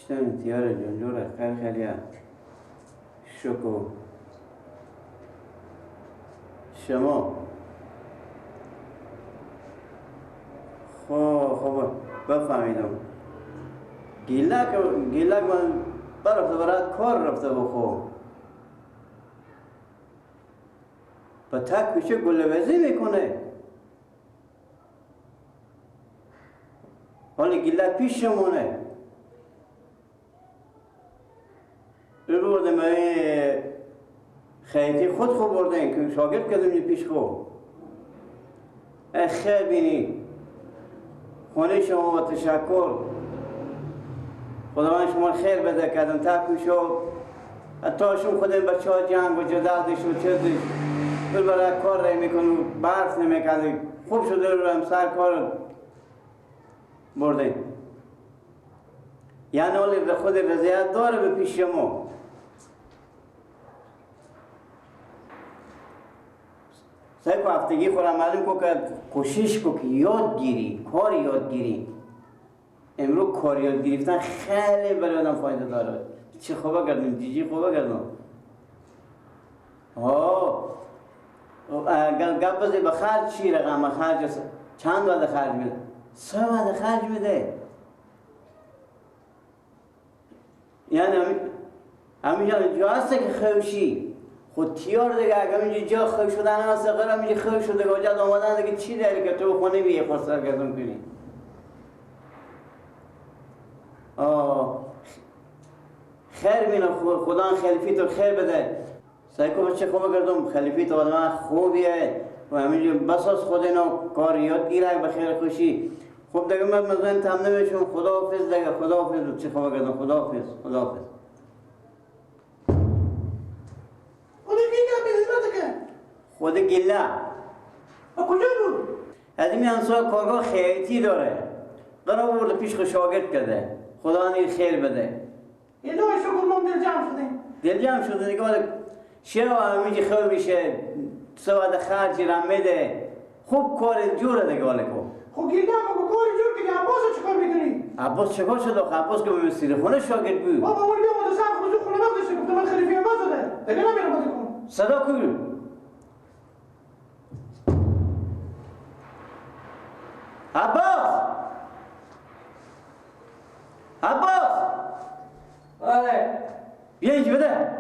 شتن تیار جنجور خیلی خیلی شکو شما خب بفهمیدم گیلک من برفته برات کار رفته بخو با تک کوچه گلوزی میکنه. حالا گیلک پیشمونه بردم خیلی خود خوب بردن که شاگرد کردم پیش خود خیر بینی خونه شما با تشکر خداوند شما خیر بده کردم تکوشو تاشون خود بچه ها جنگ و جدالش و چیزش برای کار رای میکنه برف نمیکنه خوب شده رو هم سر کار برده. یعنی حالی خود رضایت داره به پیش شما. سعی کن هفتگی خورم معلوم کن که کوشش کن که یاد گیری، کار یاد گیری. امروز کار یاد گرفتن خیلی برای آدم فایده داره. چه خوبه کردم، جیجی خوبه کردم. ها گپ بزنی به خرج چی رقم خرج چند وعده خرج میده؟ 3 وعده خرج میده. یعنی همینجا جا هسته که خوشی خود تیار دیگه اگه همینجا جا خوش شدن هست غیر همینجا خوش شده که جا آمدن دیگه چی داری که تو خونه بیه خود سرگردون کنی. خیر بینه خدا خلیفی تو خیر بده. سعی کن چه خوبه کردم خلیفی تو آدم خوبیه و همینجا بس از خود اینا کار یاد گیره به خیر خوشی. خب دیگه من مزمن تم نمیشم. خداحافظ دیگه خداحافظ. چه خوبه کردم خداحافظ خداحافظ. خود گله کجا بود؟ از این همسایه کارگاه خیاطی داره قرار برده پیش خود شاگرد کرده. خدا این خیر بده. الهی شکر ما دل جمع شدیم. دل جمع شده دیگه. حالا شب همینجا خوب میشه سواد خرجی را میده خوب کار جوره دیگه. حالا کو خب گله هم کار جور که عباس چیکار میکنی؟ عباس چیکار شد؟ عباس که به سیر خونه شاگرد بود. بابا اون بیا مدرسه خود خونه ما گفت من خلیفه عباس زده دیگه نمیرم بازی کنم. صدا کو عباس عباس آره بیا اینجا بده.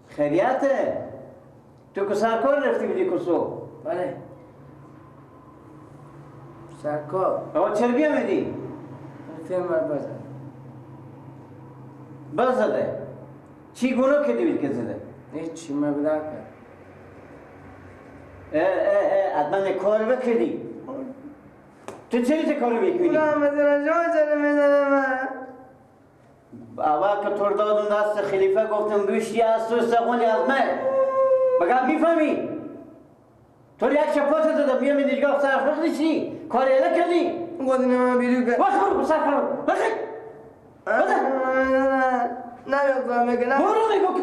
خیریته تو که سرکار رفتی بودی کسو؟ بله سرکار. آقا چرا بیامدی؟ فیلم بزد بزده؟ چی گناه کردی بید که زده؟ هیچی مبلغ کرد. اه اه اه حتما کار بکردی. تو چرا چه کارو میکنی؟ خدا مثلا شما چرا میزنه من؟ اول که تو دادم دست خلیفه گفتم گوشتی از تو استقونی از من بگم میفهمی؟ تو یک شپات دادم میام دیگه سر خود چی؟ کاری نکردی؟ گفتم من بیرون کرد. باش برو سر کار بخی بده. نه نه میگه نه برو میگو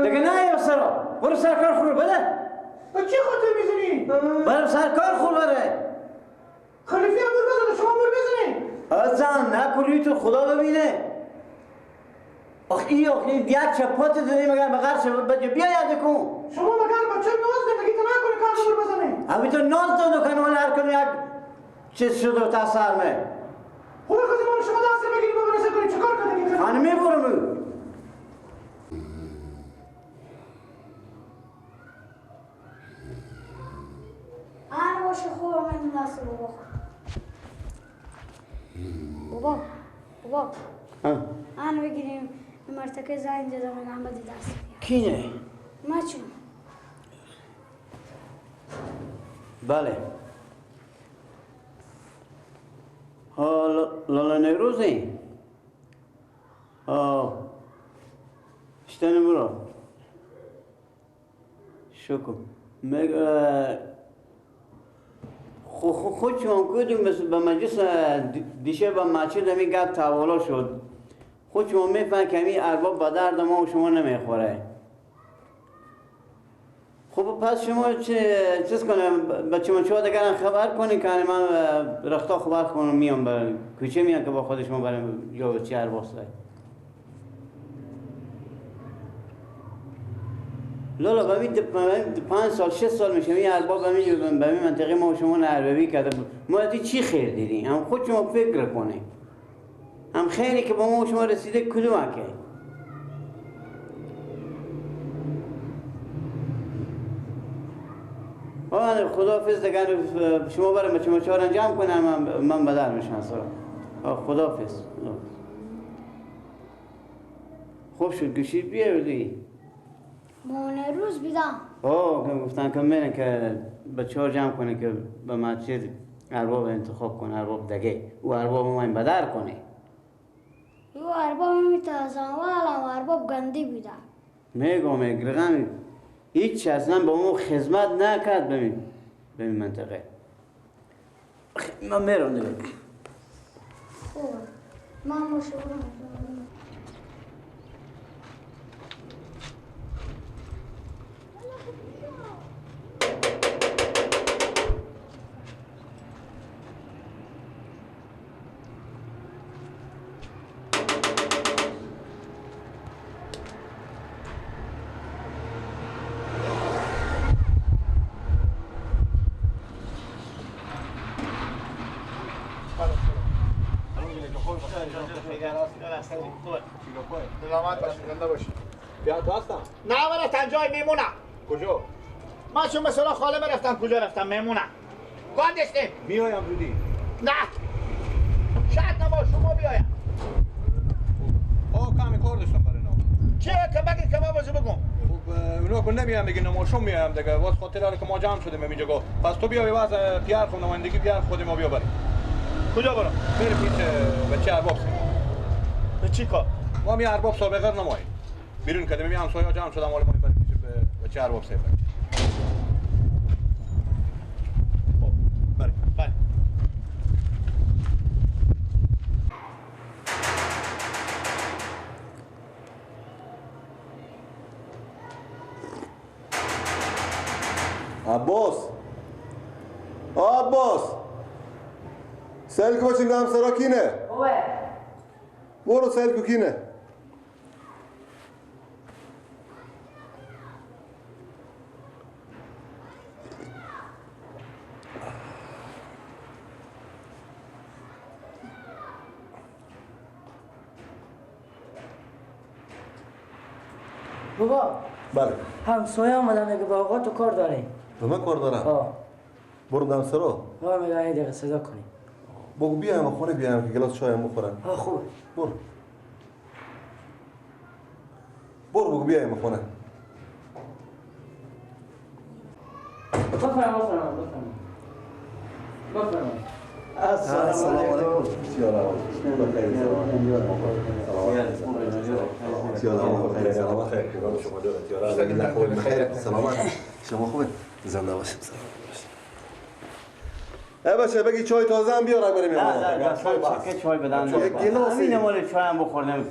دیگه نه یا سرا برو سر کار خور بده. با چی خاطر میزنی؟ برو سر کار خور بره. خلیفه امور بزنه شما امور بزنی. اصلا نکنی تو خدا ببینه. آخ ای آخ این یک چپات دادی مگر بغیر شد بچه بیا یاد کن. شما مگر بچه ناز دادی که نکنی کار امور بزنی. همین تو ناز دادو کن حالا هر کنی یک چیز شد و تسرمه. خوبه خودمان شما دست بگیری ببرسه کنی چیکار کنی؟ من میبرم. آن باشه خوب من دست بابا. بابا بابا آن بگیریم مرتکه زنگ زدم احمد دست. کینه؟ ما چون؟ بله. ها لالا نوروزی؟ ها شتن برو. شکر. مگه خود شما کدوم به مجلس دیشه به مسجد همین گپ توالا شد. خود شما میفهم که همین ارباب به درد ما و شما نمیخوره. خب پس شما چیز کنم بچه من شما دیگر خبر کنین که من رختا خبر کنم میام به کوچه میام که با خود شما برم یا بچه ارباب سای. لالا ببین 5 سال 6 سال میشه این ارباب به این منطقه ما و شما عربی کرده. ما از چی خیر دیدیم؟ هم خود شما فکر کنه. هم خیری که با ما و شما رسیده کدوم که؟ آه خداحافظ دیگر شما برم بچه چهار انجام کنم من بدل میشم سرا. خداحافظ. خوب شد گوشید بیاوردی. مونه روز بیدم. آه گفتن که میرن که بچه ها جمع کنه که به مسجد ارباب انتخاب کنه ارباب دیگه او ارباب ما این بدر کنه. او ارباب میتازم والا ارباب گندی بیدم. میگم رقم هیچ اصلا با ما خدمت نکرد ببین به این منطقه. من میرم دیگه. خوب من مشغولم. سلامت باشی، زنده باشی. بیا تو هستم. نه من رفتم جای میمونم. کجا؟ من چون مثلا خاله من رفتم کجا رفتم میمونم. گاندشتیم. میایم زودی. نه. شاید نباش شما بیایم. آه کمی کار داشتم برای اینا. چه که بگی که ما بازی بگم. خب اونا که نمیام دیگه نماشون میایم دیگه واسه خاطر که ما جمع شدیم اینجا. پس تو بیا باز پیار خود نمایندگی پیار خود ما بیا بریم. کجا برم؟ بریم پیش بچه ارباب. به چی کار؟ ما می ارباب سابقه نماییم. بیرون کردیم می همسایه‌ها جمع شدن مال ما بریم پیش بچه ارباب سابقه. خب بریم. بریم. عباس عباس سیل کو باشیم همسرا کینه؟ برو سیل کو کینه. بابا بله همسایه آمدن میگه با آقا تو کار داره. به من کار دارم؟ آه برو همسرا. آه میگه یه دقیقه صدا کنیم. بگو بیایم خونه بیایم که گلاس چای هم بخورم. آه خوبه. برو برو بگو بیایم خونه. بفرما بفرما بفرما بفرما. السلام علیکم. سلامت شما خوبه؟ زنده باشیم. سلامت باشیم. ای بچه بگی چای تازه هم بیار بریم. نه نه چای بدن. یک گلاس همین مال چای هم بخوردم.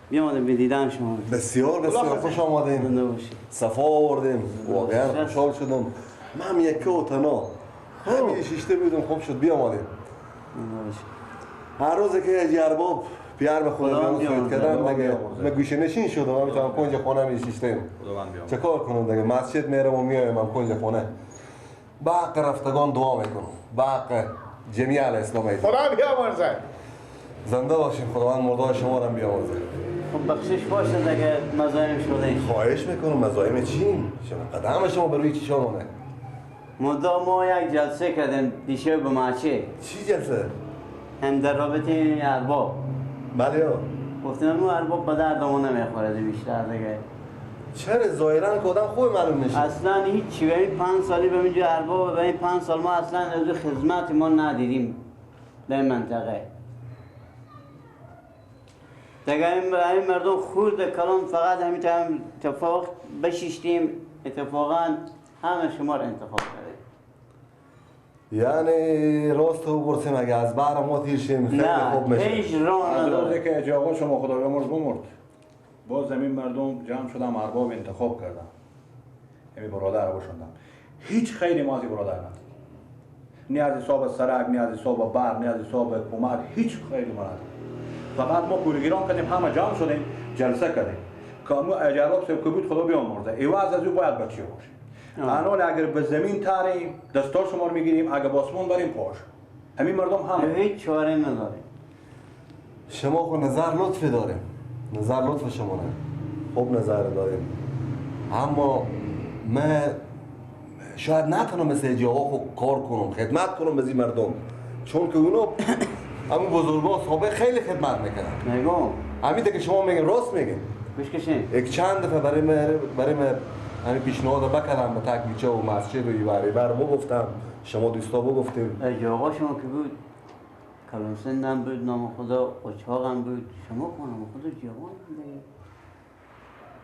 بیامدم به دیدن شما. بسیار بسیار خوش آمدین. صفا آوردیم. واقعا خوشحال شدم. من یکه و تنها همین شیشته بودم. خوب شد بیامدیم. هر روز که یه ارباب پیار به خدا بیان کردم دیگه من گوشه نشین شدم. من میتونم کنج خونه می شیشتیم. چه کار کنم دیگه؟ مسجد میرم و میایم هم کنج خونه. باق رفتگان دعا میکنم. باق جمیع اسلام. خدا بیامرزه. زنده باشیم. خداوند مردای شما را بیامرزه. خب بخشش باشه دیگه مزاحم شده. خواهش میکنم. مزاحم چیم؟ شما قدم شما بر روی چشامونه. مدام ما یک جلسه کردیم دیشب به ماچه. چی جلسه؟ هم در رابطه ارباب. بله. گفتم اون ارباب به دردمون نمیخوره بیشتر دیگه. چرا ظاهرا که آدم خوب معلوم میشه. اصلا هیچ. به این 5 سالی به اینجا ارباب به این 5 سال ما اصلا از خدمت ما ندیدیم به این منطقه. دیگه این مردم خورد کلام فقط همین اتفاق بشیشتیم. اتفاقا همه شما رو انتخاب کردیم. یعنی راست تو بپرسیم اگه از بر ما تیر شیم خیلی خوب میشه. هیچ راه نداره. که اجی آقا شما خدا بیامرز بمرد، باز زمین مردم جمع شدم ارباب انتخاب کردم، همین برادر باشندم. هیچ خیلی ما از برادر نداریم، نه از حساب سرک، نه از حساب بر، نه از حساب کمک، هیچ خیلی ما نداریم. فقط ما پولگیران کردیم، همه جمع شدیم جلسه کردیم که امو اجراب صاحب که بود خدا بیامرزه، عوض از او باید بچه باشه. الان اگر به زمین تریم دستا شما رو میگیریم، اگر به آسمان بریم پاش. همین مردم هم هیچ چاره نداریم. شما خو نظر لطف داریم، نظر لطف شما نه، خوب نظر داریم، اما من شاید نتونم مثل جاها خوب کار کنم، خدمت کنم به این مردم، چون که اونا همون بزرگا سابق خیلی خدمت میکردن. میگم همین که شما میگین راست میگین. بشکشین یک چند دفعه برای من همین پیشنهاد بکردم به تکمیچه و مسجد و ایوری بر بگفتم، شما دوستا بگفتیم. آقا شما که بود کلان سنم بود، نام خدا اچاقم بود، شما کنم خدا جوان دیگه.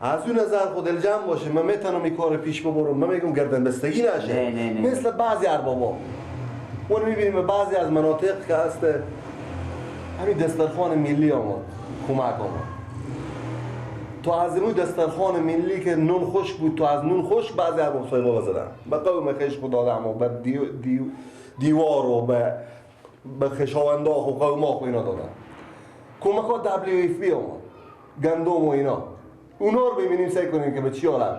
از اون نظر خود دلجمع باشه، من میتونم این کار پیش ببرم. من میگم گردن بستگی نشه. نه نه نه. مثل بعضی اربابا اون میبینیم بعضی از مناطق که هست همین دسترخوان ملی آمد کمک آمد، تو از اون دسترخوان ملی که نون خشک بود، تو از نون خشک بعضی ارباب صاحبا زدن به قوم خیش خود دادم و به دیوار و به خشاوندا و قوما و اینا دادن. کمک ها WFP آمد، گندم و اینا، اونا رو ببینیم سعی کنیم که به چی حالت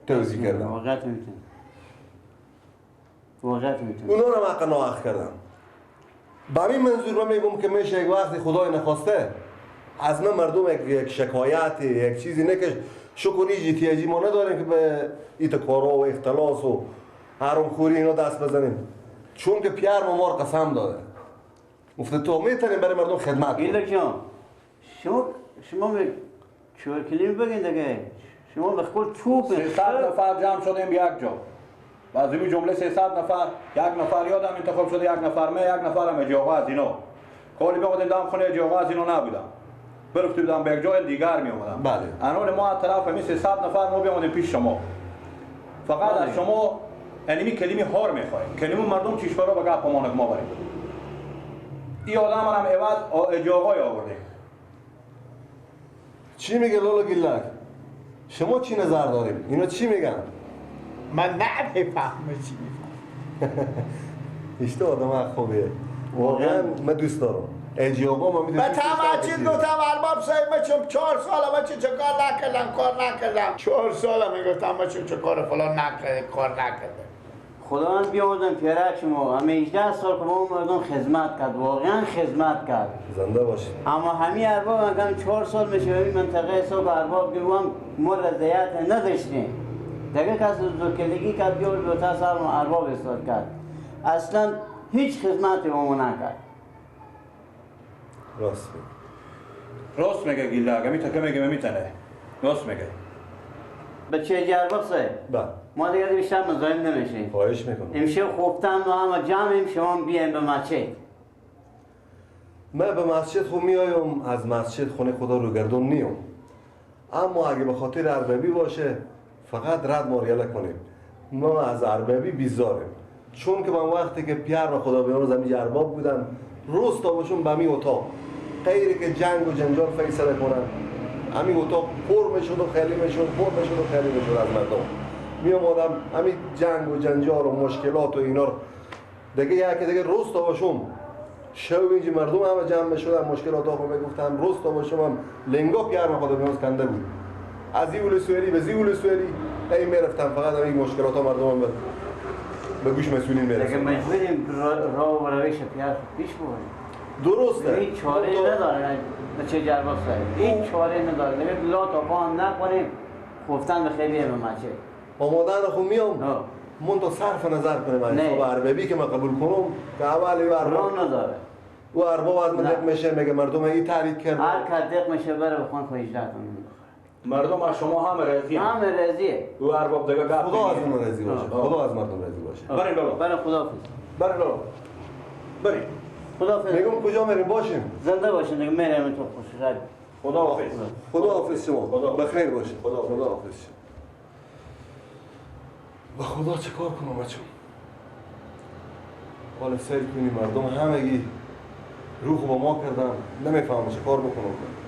توزیع کردن. واقعیت میتونم، واقعیت میتونم اونا رو حق ناحق کردن. به همین منظور من میگم که میشه یک وقتی خدای نخواسته از من مردم یک شکایت یک چیزی نکش، شکر ایجی ما نداریم که به ایت کارا و اختلاس و حرامخوری اینا دست بزنیم، چون که پیر ما رو قسم داده گفته تو میتونیم برای مردم خدمت کنیم. ایلک جان شما به چورکلی بگین دیگه، شما به خود چوب 300 نفر جمع شدیم یک جا و از این جمله 300 نفر یک نفر یادم انتخاب شده، یک نفر من، یک نفر هم اجاقا از اینا. کالی بگفتیم دم خونه اجاقا از اینا نبودم، برفته بودم به یک جای دیگر می اومدم. بله. الان ما از طرف همین 300 نفر ما بیامدیم پیش شما، فقط بله. از شما انمی کلمی هار میخوایم، کلمه مردم چشورا به گپ امانت ما بریم. این آدم هم عوض اجاقای آوردیم. چی میگه لالا گیلک؟ شما چی نظر داریم؟ اینا چی میگن؟ من نمیفهمم چی میفهمم. اشته آدم خوبیه واقعا، من دوست دارم اجابا. ما میدونم من تمام چیز گفتم ارباب صاحب، من چون 4 سال من چه کار نکردم، کار نکردم 4 سال میگفتم من چه کار فلان نکردم، کار نکردم. خداوند بیامرزم پیرک شما، همه 18 سال که با مردم خدمت کرد، واقعا خدمت کرد. زنده باشید. اما همین ارباب هم 4 سال میشه به این منطقه حساب ارباب گروه ما رضایت نداشتیم. دیگه کس زورکلگی کرد بیاورد به تا سر ما ارباب استاد کرد، اصلا هیچ خدمتی به ما نکرد. راست میگه، راست میگه گیلک، همین تکه میگه میتونه، راست میگه. بچه ارباب صاحب، بله ما دیگه بیشتر مزاحم نمیشیم. خواهش میکنم. امشب خوبتن و همه جمعیم، شما بیایم به مسجد. من به مسجد خود میایم، از مسجد خونه خدا رو گردون نیم، اما اگه به خاطر اربابی باشه فقط رد ماریاله کنیم. ما از اربابی بیزاریم، چون که من وقتی که پیر و خدا بیامرز همین ارباب بودن، روز تا باشون به همین اتاق غیری که جنگ و جنجال فیصله کنن، همین اتاق پر میشد و خیلی میشد، پر میشد و خیلی میشد از مردم. میام آدم همین جنگ و جنجال و مشکلات و اینا رو دیگه یکی دیگه روز تا باشم شب اینجا مردم همه جمع میشدن مشکلات آخو میگفتن. روز تا باشم هم لنگا پیر خدا بیامرز کنده بود، از این ولسوالی به زی ولسوالی ای میرفتن، فقط همین مشکلات ها مردم هم به گوش مسئولین میرسن. دیگه مجبوریم راه و روش پیر پیش ببریم. درسته، هیچ چاره نداره بچه جرباز صاحب، هیچ چاره نداره دیگه. لا تا پا هم نکنیم خفتن به خیلی به مسجد آمادن خو میام من تا صرف نظر کنم از حساب اربابی که من قبول کنم که اول ای ارباب نداره و ارباب از من دق میشه میگه مردم این تحریک کرد، هر که دق میشه بره بخون خو 18 تومن مردم از شما هم راضیه، هم راضیه. او ارباب دیگه گپ خدا از اون راضی باشه، خدا از مردم راضی باشه. بریم لالا، بریم خداحافظ، بریم لالا، بریم خداحافظ. میگم کجا میریم؟ باشیم زنده باشین دیگه، میریم تو خوش خیر. خداحافظ، خداحافظ شما، بخیر باشه. خداحافظ. با خدا چه کار کنم بچم؟ حالا سیر کنی مردم همگی روح با ما کردن، نمیفهمم چه کار بکنم.